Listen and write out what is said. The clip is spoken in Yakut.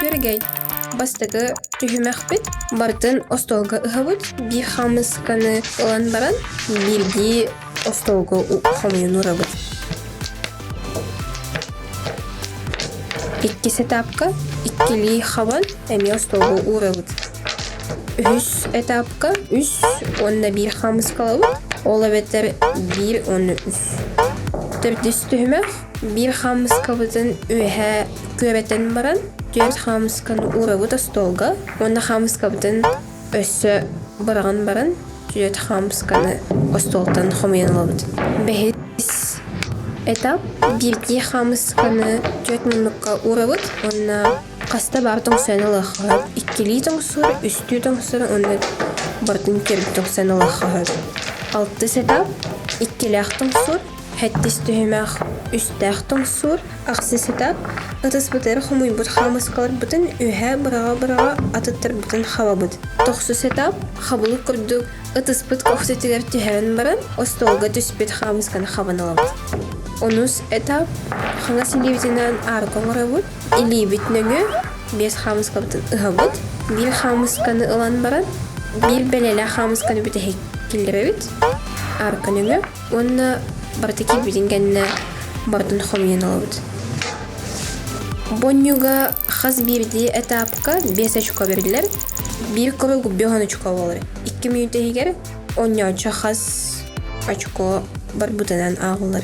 Күөрэгэй. Бастакы түһүмэхпит барытын остуолга ыһабыт. Биир хаамысканы ылан баран биирдии остуолга хомуйан уурабыт. Иккис этапка иккилии хабан эмиэ остуолга уурабыт. Үһүс этапка үс уонна биир хаамыскалабыт, ол эбэтэр биир уонна үс. Төрдүс түһүмэх биир хаамыскабытын үөһэ күөрэтэн баран, түөрт хаамысканы уурабыт остуолга уонна хаамыскабытын өссө быраҕан баран, түөрт хаамысканы остуолтан хомуйан ылабыт. Бэһис этап биирдии хаамысканы түөрт муннукка уурабыт уонна Хаста баар тоҥсуйан ылыахха сөп, иккилии тоҥсуйар, үстүү тоҥсуйар уонна барытын төрүт тоҥсуйан ылыахха сөп. Алтыс этап иккилээх тоҥсуур, сэттис түһүмэх үстээх тоҥсуур, ахсыс этап ытыспытыгар хомуйбут хаамыскаларбытын үөһэ быраҕа-быраҕа атыттарбытын хабабыт. Тохсус этап хабылык курдук ытыспыт көхсүтүгэр түһэрэн баран, остуолга түспүт хаамысканы хабан ылабыт. Онус этап хаҥас илиибитинэн аарка оҥоробут, Илиибит нөҥүө биэс хаамыскабытын ыһабыт. Биир хаамысканы ылан баран, биир бэлиэлээх хаамысканы бүтэһик киллэрэбит аарка нөҥүө уонна барыта киирбитин кэннэ барытын хомуйан ылабыт. Бонньуга хас биирдии этапка биэс очко бэриллэр. Биир круг биэс очко буолар. Икки мүнүүтэ иһигэр оонньооччу хас очко барбытынан ааҕыллар.